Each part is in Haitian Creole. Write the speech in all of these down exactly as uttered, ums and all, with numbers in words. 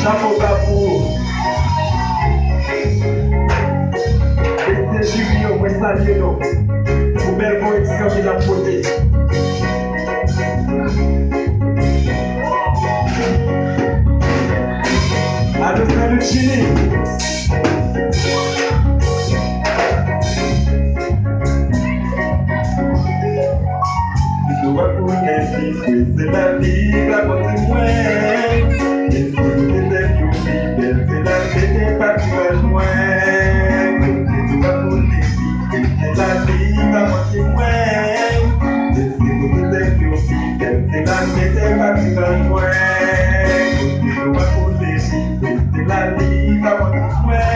Chapo ba pou ou. Mesye jiri yo, mwen salye nou pou bèl koreksyon ke n ap pote. Alo, salut Chili. Dwa pou lèvi, se lavi, pa konte mwen. Mesye kote tèt yo pi bèl, se lavi, se patiraj mwen. Dwa pou lèvi, se lavi, pa konte mwen. Mesye kote tèt yo pi bèl, se lavi, se patiraj mwen. Dwa pou lèvi, se lavi, pa konte mwen.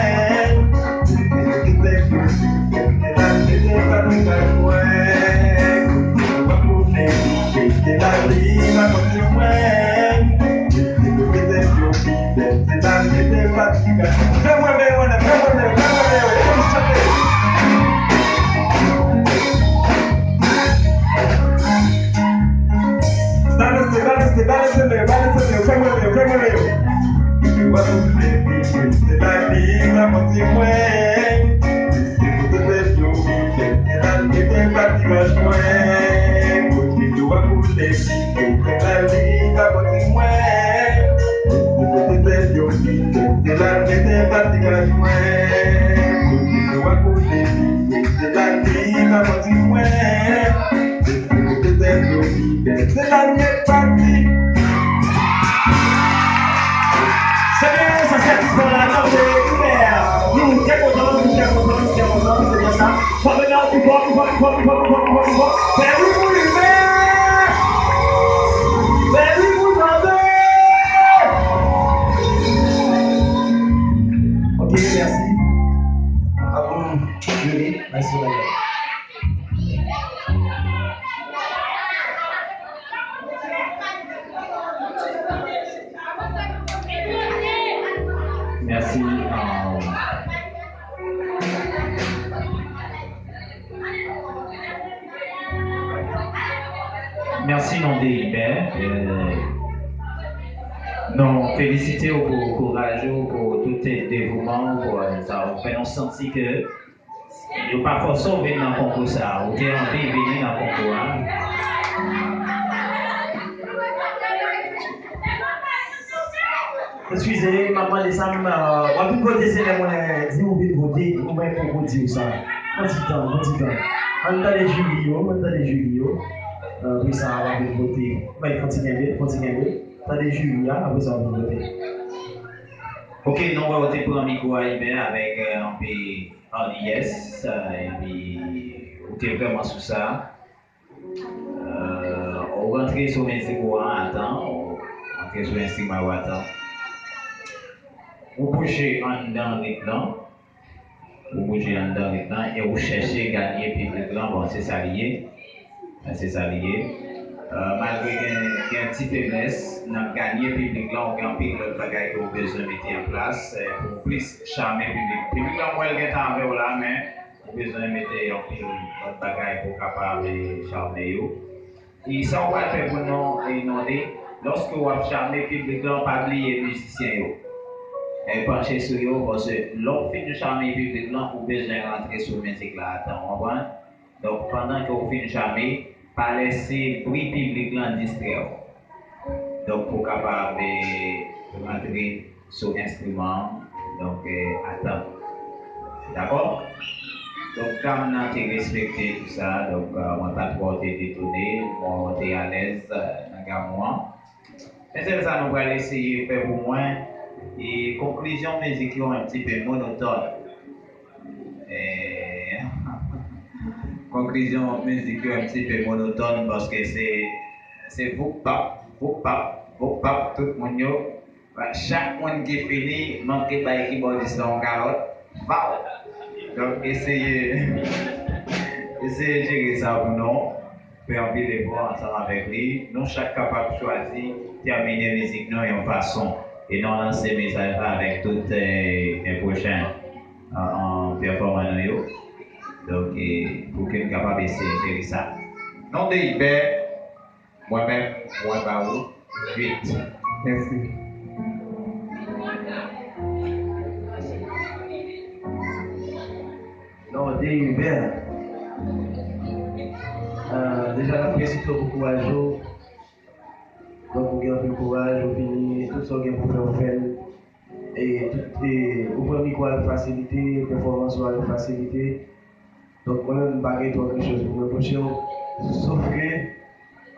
Balanse, balanse, balanse men yo, balanse men yo, fè mwen men yo, fè mwen men yo. Dwa pou lèvi, se lavi, pa konte mwen. Mesye kote tèt yo pi bèl, se lavi, se patiraj mwen. Kote dwa pou lèvi, se lavi, pa konte mwen. Mesye kote tèt yo pi bèl, se lavi, se patiraj mwen. Kote dwa pou lèvi, se lavi, pa konte mwen. Se la nou pati. Se byen, sa se ti bon la, non, se Hubert. Nou trè kontan, nou trè kontan, nou trè kontan, se byen sa. Fò nou pi fò, pi fò, pi fò, pi fò, pi fò, pi fò, pi fò. Fè bri pou Hubert. Fè bri pou tande. Ok, mèsi. A bon, Julie, mèsi, mèsi. Mèsi, euh, mèsi, non, de Hubert. Euh, nou felisite w pou kouraj ou, pou tout devouman ou, pou, euh, sa ou fè nou santi ke yo pa fòse w vin nan konkou sa a. Ou te anvi vini nan konkou a. Eskize, m ap mande sa, m, euh, w ap vin vote, se lè mwen di w vin vote, ou mwen poko di w sa. Pran ti tan, pran ti tan. Ann tande jiri yo, ann tande jiri yo. Euh, apre sa, w ap vin vote. Mwen, fon ti kenbe, fon ti kenbe. Tande jiri a, apre sa, w ap vin vote. Ok, nou wè w te pran mikwo a, Hubert, avèk, euh, anpil An yès, epi ou te vrèman sou sa. Euh, ou rantre sou mizik ou an atan, ou rantre sou enstriman ou atan. Ou bouje anndan rit lan, ou bouje anndan rit lan, e ou chèche ganye piblik lan, bon, se sa li ye. Men se sa li ye. Euh, malgre gen, gen ti feblès nan ganye piblik lan, ou gen anpil lòt bagay ke ou bezwen mete an plas, euh, pou w plis chame piblik. Piblik lan, m wè l gentan avè w la, men ou bezwen mete anpil lòt bagay pou w kapab, eh, chame yo. E sa w pral fè pou nou, eh, Nonde, lòske w ap chame piblik lan, pa bliye mizisyen yo. Eh, panche sou yo, paske lè w fin chame piblik lan, ou bezwen rantre sou mizik la atan, w konprann? Donk, pandan ke w fin chame, pa lèse bri piblik lan distrè w. Donk, pou w kapab, eh, rantre sou enstriman an, donk, eh, atan. Dakò? Donk, dam nan te respekte tout sa, donk, eh, mwen pa t wè w te detone, mwen wè w te alèz, eh, nan gam ou an. Men sèl sa nou pral eseye fè pou mwen, e konklizyon mizik yo un petit peu monotone. E, konklizyon mizik yo un petit peu monotone paske se, se voup pap, voup pap, voup pap, tout moun yo, chak moun ki fini, manke bay kibòdis la yon kalòt, vaw! Donk, eseye, eseye jere sa pou nou. Fè anpil efò ansanm avèk li. Nou chak kapab chwazi tèmine mizik nou yon fason. E nou lanse mesaj la avèk tout, eh, eh, pwochen, eh, eh, pèfòman nou yo. Donk, eh, pou ke n kapab eseye jere sa. Nonde Hubert, mwen menm, mwen ba ou uit. Mèsi. Hey, Ben. Euh, deja, n ap felisite w pou kouraj ou. Donk, ou gen anpil kouraj, ou vini, tout sa w gen pou fè, ou fè l. E tout, e, ou pran mikwo avèk fasilite, pèfòmans ou avèk fasilite. Donk, mwen menm, m pa gen twòp kèk choz pou m repwoche w. Sof ke,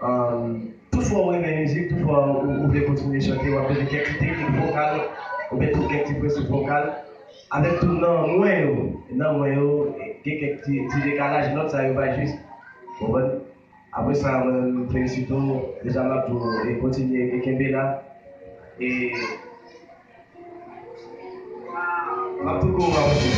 um, tout fwa ou renmen mizik, tout fwa ou, ou vle kontinye chante, w ap bezwen kèk ti teknik vokal, oubyen tou kèk ti prensip vokal. Avèk tou nan mwen yo, nan mwen yo, gen kèk ti, ti dekalaj, nòt sa yo pa jis. Konprann? Apre sa, mwen, m felisite w. Deja, m ap di w, e, kontinye, e, kenbe la. E, m ap tou kou w a osi.